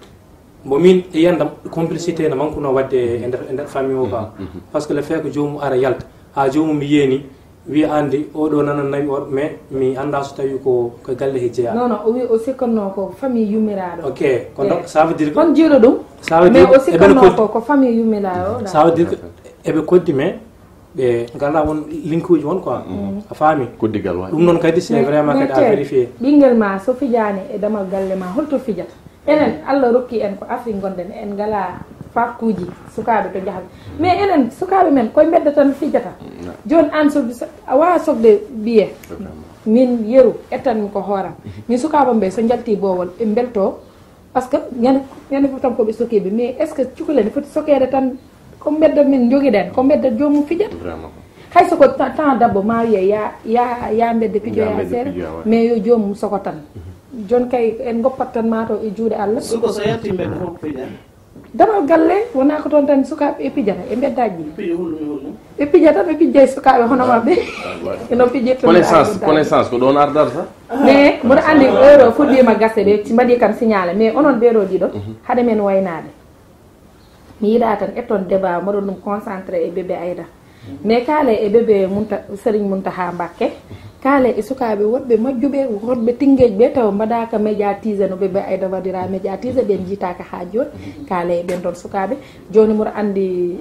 mbo min e yiyannde am, complicité no manquno waɗde e nder, e nder famille o ka. Parce que le fait que joomum ara yalta, haa joomum mi yiyani, wi anndi, oɗo nana nawi o, mais mi annda so tawi ko, ko galle he jeyaa. Non, non, o wi o sikkanno ko famille yummiraaɗo. Ok, kono donc, ça veut dire que, kon jiiɗo ɗum, ça veut dire o sikkanno ko, ko famille yummiraaɗo. Ça veut dire que eɓe koddi, mais ɓe ngala won linkuuji won quoi. A faami? Koddigal waɗi. Ɗum noon kadi, c'est vraiment kadi à vérifier. Ɓinngel ma so fijaani e damal galle ma, holto fijata? Enen, Allah rokki en ko Afrique ngonɗen, en ngala parkuuji sukaaɓe to njahata. Mais enen, sukaaɓe men, koye mbedda tan fijata. Jooni aan, so, so a waawaa sokde biye, min yeru, ettanmi ko hooram. Min sukaaɓe ɓe, so njalti boowol, ɓe mbelto. Parce que ñande, ñande fof tan ko ɓe sokiiɓe. Mais est-ce que cukalel ne foti sokeede tan? Ko mbedda min njogiɗen, ko mbedda joomum fijata. Hay so ko temps dabbo ma wiye ya, ya, ya mbedda pijoya seeɗa, mais yo joomum soko tan. Jooni kay en ngoppat tan ma to e juuɗe Allah. Suko so yalti mbedda fof pija. Damal galle wona ko toon tan sukaaɓe e pijata e mbeddaaji ɗi. Ɓe pijata, ɓe pijja e sukaaɓe hono maɓɓe. Eno pijirta. Connaissance, connaissance ko ɗoon ardata. Mais mboɗo anndi heure o fuɗɗiima gasde, ɓe mbaɗi kam signalé, mais onon ɓeeɗo ɗiɗo, haɗa men waynaade. Mi yiɗaa tan etton débat, mboɗon ɗum concentré e bébé Aïda. Mais kaale e bébé Munta-, Serigne Mountakha Mbacké, kaale e sukaaɓe woɗɓe majjuɓe, woɗɓe Tingeej ɓe taw mbaɗaaka médiatisé no bébé Aïda waɗira médiatisé, ɓen jiitaaka haa jooni. Kaale e ɓen ɗon sukaaɓe. Jooni mboɗo anndi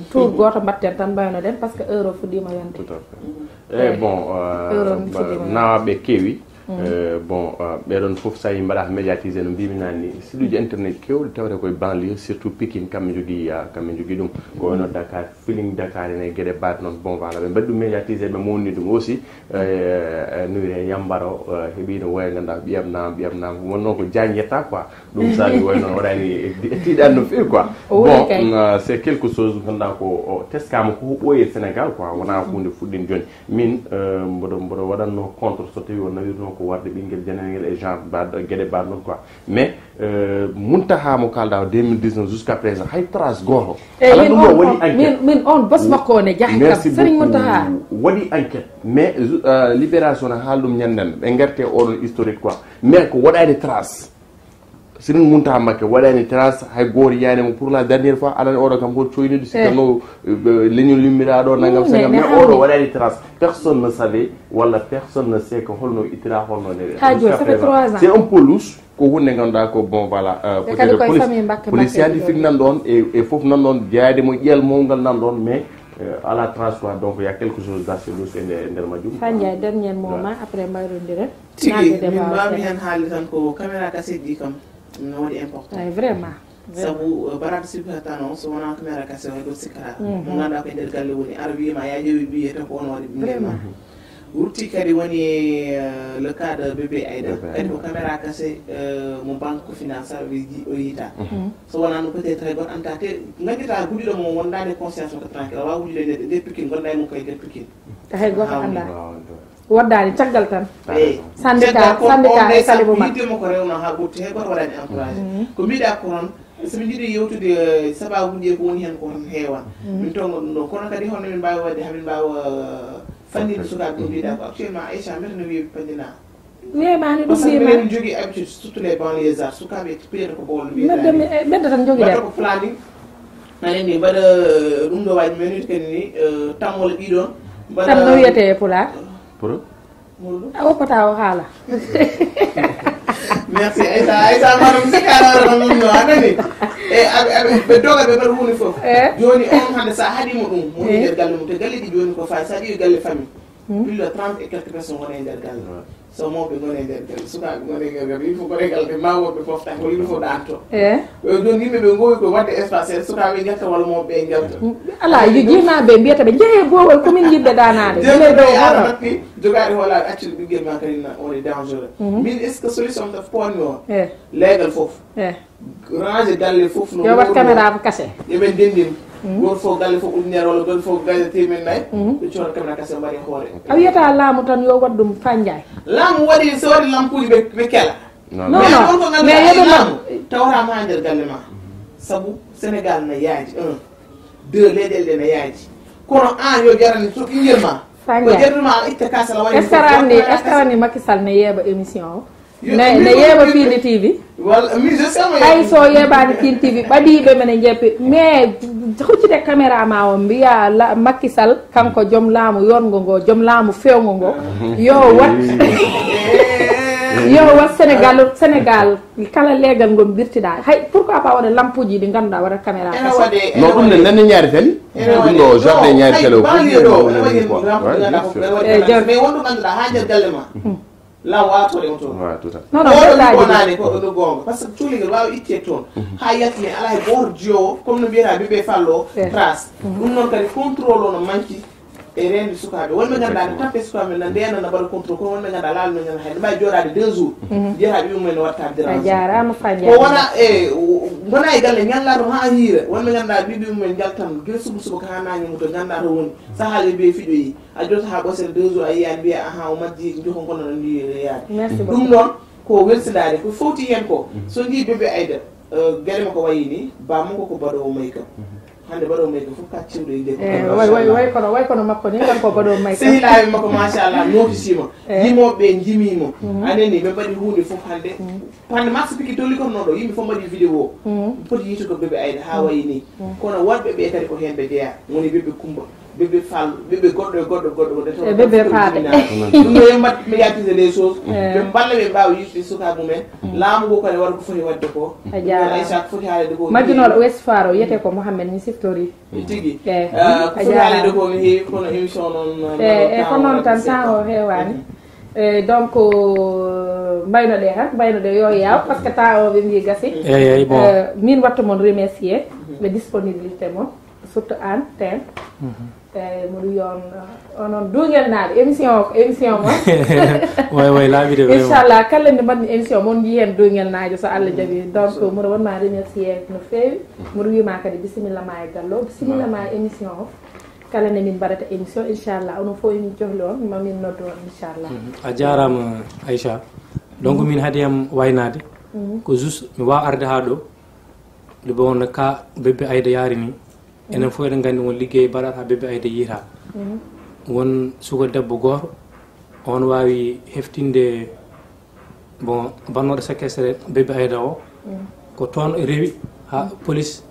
tour gooto mbaɗten tan mbaynoɗen, parce que heure o fuɗɗiima yonde. Tout à fait. Eh, bon, euh, nawaaɓe keewi. Euh, bon, euh, ɓeɗon fof, so tawi mbaɗaaka médiatisé, no mbimi nani, siɗuji internet kewɗi tawete koye banlieue, surtout Pikine, kamɓe jogii, ah, kamɓe jogii ɗum. Ko wayno Dakar, Feeling Dakar ene e geɗe baɗe noon. Bon, voilà, ɓe mbaɗi ɗum médiatisé, ɓe mawni ɗum aussi. Euh, euh, Nuyre Yambaro, euh, heɓino woya ganduɗa, ɓiyam nam, ɓiyam nam, wonno ko Diagne yetta quoi. Ɗum saabi woy noon waɗani e, e tiiɗan no feewi quoi. Bon, euh, c'est quelque chose ganduɗa ko o teskama ko ɓooye Sénégal quoi, wona hunde fuɗɗin joni. Min, euh, mboɗo, mboɗo waɗanno contre so tawi o nawirno ko warde ɓinguel jananguel e genre baɗ-, gueɗe baɗ noon quoi. Mais, euh, Muntaha mo kalɗa o deux mille dix-neuf jusqu'à présent, hay trace goto. Eyyi, min on, min, min on boss makko o ne jaaha kam. Merci beaucoup. Serigne Muntaha. Waɗi enquête. Mais, euh, Libération ne haali ɗum ñanden. Ɓe gerte oɗon historique quoi. Mais ko waɗani trace. Sëriñ Muntaxa Mbakke waɗani trace, hay gooto yiyaani mo pour la dernière fois. Aɗa anndi oɗo kam ko coyniiɗo, sikkannoo leñol yummiraaɗo nangam sangam, mais oɗo waɗani trace. Personne ne savait, walla personne ne sait que holno ittira, holno newira. Ha jooni, ça fait trois ans. C'est un peu louche. Ko hunde ngannduɗaa ko, bon, voilà, euh, peut-être police scientifique nan ɗoon, e, e fof nan ɗoon, jeyaade mo ƴiyal mawngal nan ɗoon, mais, euh, à la trace quoi, donc il y a quelque chose d'assez louche e nder, e nder majjum. Fa Ndiaye, dernier moment, après mbayrondiren. Tigi, min mbawmi hen haalde tan ko caméra kaseeji ɗi kam no waɗi important. Ay, vraiment. Sabu, eh, baraɗo sipirtano, so wona caméra kase, hay goto sikkata. Mo ngannduɗaa ko e nder galle woni, ara wiyma, ya ƴeewi ɓiye, taw ko on waɗi ɓinngel ma. Rutti kadi woni, eh, le cas de bébé Aïda. Kadi ko caméra kase, eh, mo banque finance, sabi o yiita. So wonaa ɗum, peut-être hay goto anndaa, te nganndita gudiɗo mo wondaani conscience makko tranquille, a waawa wujude nde, nde pikin, gonda e mum koye nder pikin. Hay goto anndaa. Waddaani caggal tan. Eyi. Syndicat, syndicat e kadi mo yiddemo ko rewno haa ɓurti, hay goto waɗaani encouragé. Ko mbiɗa ko noon, so min njiɗi yewtude, eh, sababuuji e ko woni heen ko tan heewa. Min tonga ɗum ɗo. Kono kadi holno min mbaawi waɗde haa min mbaawa, eh, fanninde sukaaɓe ko mbiɗa ko actuellement Aïcha mbiyata no wiyi paddina. Wiyemaani ɗum. Parce que minen min njogii habitude, surtout les banlieusards, sukaaɓe piyata ko bool. Mbedda mi, eh, mbedda tan njogii. Mbaɗa ko planning. Aɗa anndi mbaɗa, eh, ɗum ɗo waji minute kadi ni, eh, tammo le ɗiɗon. Mbaɗa tam no wiyetee e Pulaar? Pour? A woppata o haala. Merci, Aïssa. Aïssa, maɗum si kala ɗum ɗum no, a nani? E, aɓe, aɓe, ɓe doga, ɓe mbaɗa huunde fof. Eh? Jooni on hannde sa haɗimo ɗum, woni nder galle mum. Te galleji jooni ko fayi, sa ƴeewi galle famille. Plus de trente et quelques personnes wona e nder galle. So mawɓe ngoni e nder galle, sukaaɓe ngoni e nder galle, il faut ko regal de ma worɓe pofta, ko il faut ɗanto. Eh? Jooni yimɓe ɓe ngowi ko waɗde espace, sukaaɓe njalta walla mawɓe ɓe njalta. Ala, yi-, jinaaɓe mbiyata ɓe, "Njehee boowal, ko min yiɗɓe ɗaanaade." Gila e dow hoore. Jogaade hoolaare, accude ɓiggel ma kadi na, on est dangereux. Min, est-ce que solution ta poonmi o? Eh. Leegal fof. Eh. Rangé galle fof no. Yo wat caméra ko kase. Yo ɓe ndenndin. Gooto fof galle fof ujunere walla gooto fof galle teemen nayi. Ɓe coora caméra kase mbaɗe hoore. A wiyata laamu tan yo waɗ ɗum Fa Ndiaye. Laamu waɗi, so waɗi lampuuji ɓe, ɓe kela. Non, non. Mais non, on ko mais ngannduɗaa yoɓe laamu tawata ma nder galle ma. Sabu Sénégal na yaaji, un. Deux, leyɗeele ɗe na yaaji. Kono aan yo jarani so ɓinngel ma. Fa Ndiaye. Ko jarani ma a itta kasala waɗi. Est-ce que ranni, est-ce que ranni Macky Sall ne yeeɓa émission o? Ne, ne yeeɓa Piindi T V. Walla, mi, je sais, mo hay so yeeɓaani Piindi T V, ɓadiiɓe mene njeppi. Mais huccite caméra ma o, mbiya la, Macky Sall, kanko joom laamu yonngo ngo, joom laamu fewngo ngo. Yo wat, yo wat Sénégal, Sénégal, kala leegal ngol mbirtiɗaa. Hay, pourquoi pas waɗa lampuuji ɗi ngannduɗaa waɗa caméra kase? Ene waɗe, ene waɗe. Non, ɗum ne, nani ñaari tali. Ene waɗe. Ɗum ɗo, jardin ñaari tali o, banlieue ɗo, ene waɗi lampuuji ngannduɗaa ko ene waɗi. Eh, mais wonɗo ngannduɗaa haa nder galle ma. Law wawa toɗe mo toon. Ouais, tout à fait. Non, non, oɗo ɗum wonani ko ɗum goonga. Parce que cuuligel wawa itte toon. Haa yaltine, alaa e gooto jiyowo, comme no mbiyata bébé fallo, trace. Ɗum noon kadi contrôle o no manki e reendi sukaaɓe. Wonɓe ngannduɗaa ne tappe sukaaɓe men, na ndena, na mbaɗa contrôle, kono wonɓe ngannduɗaa laalu men ngannduɗaa hay, ɓe mbaawi jooɗaade deux jours. Njiyataa ɓiɓɓe mum en waɗta dérangé. A jaaraama Fa Ndiaye. Ko wona e, wona e galle ñallaa toon haa hiira. Wonɓe ngannduɗaa ɓiɓɓe mum en njaltan gila suba subaka haa naange muta, ngannduɗaa to woni. Sahaa le bee fiɗoyi. A jota haa ɓosere deux jours a yiyaani, mbiya, "Ahan, o majji, njokon kono no ndi yaade." Merci beaucoup. Ɗum noon ko welsindaade, ko fowti heen ko. So njii bébé Aïda, eh, geɗe makko wayi ni, bammakko ko baɗoowo make-up. Hannde baɗoowo make-up fof ka ciwɗo e nder. Eh, way, way, way kono, way kono makko ni, kanko baɗoowo make-up. Sehilaaɓe makko, machallah, nootitiima. Eh. Yimooɓe ɓe njimii mo. A nani, ɓe mbaɗi huunde fof hannde. Hannde Max Piki tolni kono noon ɗo, yimɓe fof mbaɗi vidéo. Poti yiitude ko bébé Aïda haa wayi ni. Kono worɓe ɓe kadi ko heen ɓe jeyaa. Woni bébé Kumba. Bébé Fall, bébé goɗɗo e goɗɗo, goɗɗo, goɗɗo, e bébé Fall. Ɗum ɗo yo mbaɗ médiatiser les choses. Eh. Ɓe mballa ɓe mbaawa yiɗde sukaaɓe mumen. Laamu ngu kadi waɗa ko foti waɗde ko. A jaaraama. Ɗum noon Aïcha ko foti haalde ko. Majjunooɗo Ouest Foire o, wiyetee ko Mohamed, mi siftori. Tigi. Eh. Eh, ko foti haalde ko no heewi, kono émission noon, eh, eh, ko noon tan, temps o heewaani. Eh, donc, euh, mbaynoɗe han, mbaynoɗe yo yaaw, parce que temps o ɓe mbi gasi. Eyi, eyi, bon. Euh, min wattu mon remercier, ɓe disponibilité mon. Surtout aan, Teen. Mhm. Eeyi, mboɗo wiya on, onon Duuñel Naajo, émission o ko émission mon. Way, way, laaɓi de, vraiment. Inchallah, kala nde mbaɗmi émission, mon njii heen Duuñel Naajo, so Allah jaɓi. Donc, mboɗo wonma remercier no feewi. Mboɗo wiima kadi, bisimilla ma e galle o, bisimilla ma e émission o. Kala nde min mbaɗata émission, inchallah, onon fof emin cohli on, ma min noddu on, inchallah. Mhm. A jaaraama, Aïcha. Donc, min haadi am waynaade, ko juste mi waawa arde haa ɗo, nde wonno ka Bébé Aïda yaari ni. Enen fof eɗen nganndi won liggey mbaɗaɗo haa Bébé Aïda yiita. Won suka debbo gooto, on waawi heftinde, bon, bannooɗo séquestré Bébé Aïda o, Ko toon rewi, ha police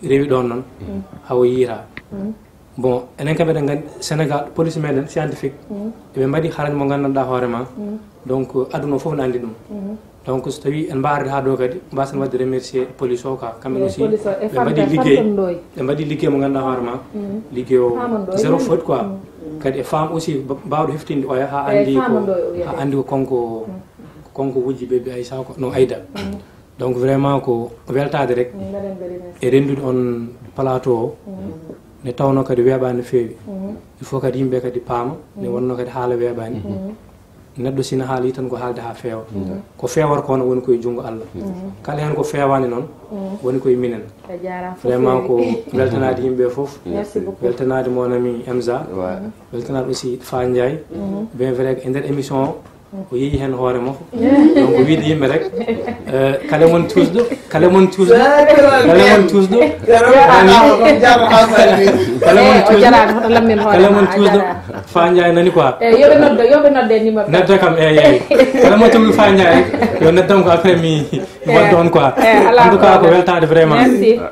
rewi ɗon noon, hawo yiita. Bon, enen kam eɗen nganndi Sénégal, police meɗen scientifique, eɓe mbaɗi harañ mo nganndanɗaa hoore ma. Donc, aduna o fof ne anndi ɗum. Donc, so tawi en mbaarde haa ɗo kadi, mbasen waɗde remercier police o ka. Kamɓe aussi, ɓe mbaɗi liggey, ɓe mbaɗi liggey mo nganndanɗaa hoore ma. Liggey o zéro faute quoi. Kadi e femme aussi, ba-, baawɗo heftinde oya haa anndi ko, haa anndi ko konko, ko konko wujji bébé Aïssa ko, no Aïda. Donc, vraiment ko weltaade rek e renndude on plateau o. Nde tawnoo kadi weeɓaani no feewi. Il faut kadi yimɓe kadi paama, nde wonnoo kadi haala weeɓaani. Neɗɗo sina haala yi tan ko haalde haa feewa. Ko feewata ko noon woni koye junngo Allah. Kala heen ko feewaani noon, woni koye minen. Vraiment ko weltanaade yimɓe fof. Weltanaade mon ami Emza. Weltanaade aussi Fa Ndiaye. Bien vrai que e nder émission o, o yeeyi heen hoore makko. Donc, wiide yimɓe rek, eh, kala mon tuusɗo, kala mon tuusɗo, kala mon tuusɗo, kala mon tuusɗo, kala mon tuusɗo, Fa Ndiaye nani quoi. Yo ɓe nodde, yo ɓe nodde numéro. Nodda kam, eyi, eyi. Kala mo towi Fa Ndiaye rek, yo noddam ko après mi, mi wadda on quoi. En tout cas, ko weltaade vraiment.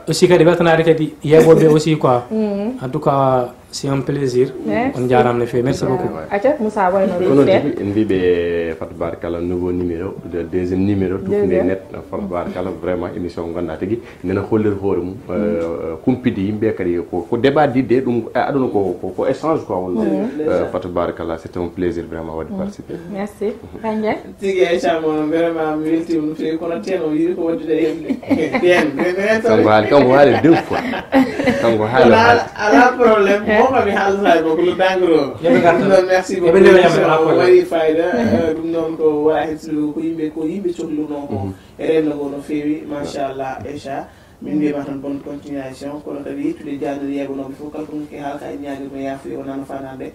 Aussi kadi weltanaade kadi yeeɓooɓe aussi quoi. En tout cas, c'est un plaisir. On njaaraama no feewi. Merci beaucoup. Acca, Moussa, wayno kono tigi en mbiɓe Fatou Barkala nouveau numéro, de deuxième numéro, tufnde net, Fatou Barkala, vraiment émission mo ngannduɗaa tigi nena holliri hoore mum, euh, kumpidi yimɓe kadi ko, ko débat d'idée ɗum, eh, aduna ko, ko, ko échange quoi wonno. Euh, Fatou Barkala, c'est un plaisir vraiment wadde participé. Merci. Fa Ndiaye? Tigi Aïcha mo vraiment mi weltiima no feewi kono teen o yiɗi ko waddude e yimɓe. Teen, teen, teen. Kanko haali, kanko haali deux fois. Kanko haali, haali. Ala problème. Mo ko mi haalata ko ko dangro. Ɗum noon, merci beaucoup. Émission o waɗi fayida. Euh, ɗum noon ko wala hen so ko yimɓe, ko yimɓe cohlunoo ko. E renndo ngo no feewi, machallah, Aïcha. Min mbiyama tan bonne continuation, kono kadi yettude jaaniri yeeɓanooɓe fof, kala ko ngonki haala ka e ñaagirma yaafuya wonano fanande.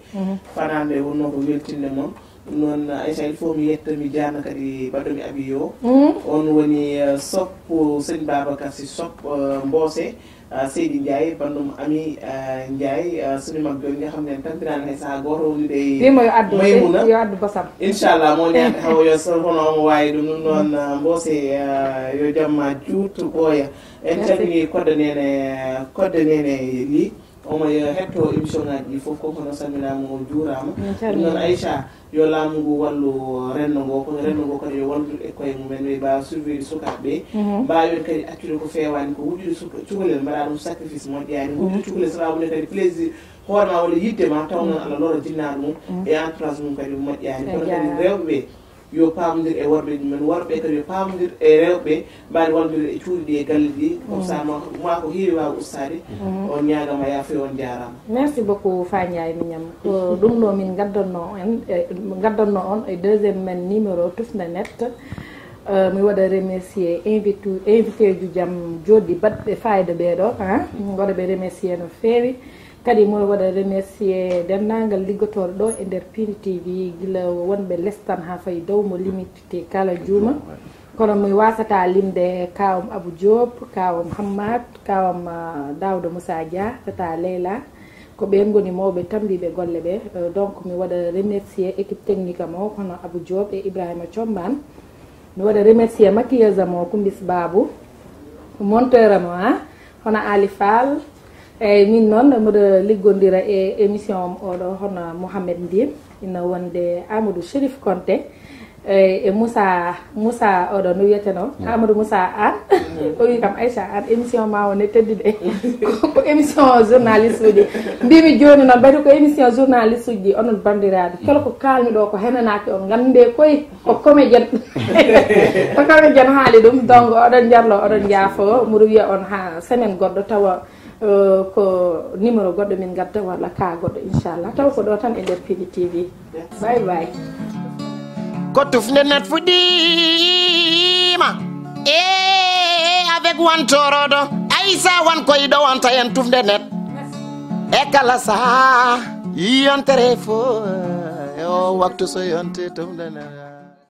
Fanande wonnoo ko weltinde mon. Ɗum noon, Aïcha, il faut mi yetta, mi jaana kadi baɗɗo mi Abi yo. On woni, eh, soppo Sëñ Babacar Si Sop, eh, Mboose, eh, Seydi Ndiaye, banndum Ami, eh, Ndiaye, eh, suñu mag jooju nga xam ne tantinaani hay saha gooto woni de Wimo yo addu, Maymuna. Yo addu basam. Inchallah, mo ñaande hawo yo so hono omo waawi ɗum. Ɗum noon, eh, Mboose, eh, yo jamma juut ɓooya. En calmini Kodde Nene, Kodde Nene Li. Omo hetto émission ngaji ɗi fof, ko hono salminaama, o juuraama. Ɗum noon, Aïcha, yo laamu ngu wallu renndo ngo, kono renndo ngo kadi yo wallu e koye mumen, ɓe mbaawa surveiller sukaaɓe ɓe, mbaawen kadi accude ko feewaani, ko wuɗɗude suka-, cukalel, mbaɗa ɗum sacrifice moƴƴaani, wuɗɗude cukalel sababu nde kadi plaisir hoore ma walla yiɗde ma, taw noon Allah loro jinnaaɗo mum e entourage mum kadi moƴƴaani. Kono kadi rewɓe ɓe yo paamdir e worɓe mumen, worɓe kadi yo paamdir e rewɓe, mbaɗi wallude e cuuɗi ɗi e galle ɗi, comme ça ma, ma ko heewi waawa ustaade. On ñaagama yaafoy, on jaaraama. Merci beaucoup, Fa Ndiaye Mignane. Ko ɗum ɗo min ngaddannoo en, eh, ngaddannoo on e deuxième men numéro Tufnde Net. Euh, mi waɗa remercier invité, invité ju jam joɗɗi baɗɓe fayida ɓee ɗo, hein? Mi waɗa ɓe remercier no feewi. Kadi mo waɗa remercier denndaangal liggotooɗo ɗo e nder Pindi T V, gila wonɓe lestan haa fayi dow mo limiti kala juuma. Kono mi waasata limde kaawam Abou Diop, kaawam Hammat, kaawam, ah, Daouda Moussa Dia, tata Leila. Ko ɓeen ngoni mawɓe tambiiɓe golle ɓe. Euh, donc mi waɗa remercier équipe technique am o, hono Abou Diop e Ibrahima Thiombane. Mi waɗa remercier maquilleuse am o, Kumbis Babou, monteur am o, ha, hono Ali Fall. Eyyi, min noon mboɗo liggondira e émission am oɗo hono Mohamed Ndim, ina wonde Amadou Chérif Konté, eyyi, e Moussa, Moussa oɗo no wiyeteno, Amadou Moussa Anne. O wi kam, Aïcha, an émission ma o ne teddude. Ko, ko émission journaliste uji. Mbimi joni noon, mbayde ko émission journaliste uji ɗi, onon bandiraɓe. Kala ko kalmi ɗo ko henanaki on, gande koye ko comédien. Ko comédien haali ɗum, donc oɗon jarlo, oɗon jaafo, mboɗo wiya on ha semaine goɗɗo tawa, euh, ko numéro goɗɗo min gadda walla ka goɗɗo, inchallah. Taw ko ɗo tan e nder Pili T V. Bye bye. Ko Tufnde Net fuɗɗiima. E avec Wan Torodo, Aïssa Wan koy ɗo wonta en Tufnde Net. E kala saha yontere fof, e o waktu so yonti Tufnde Net.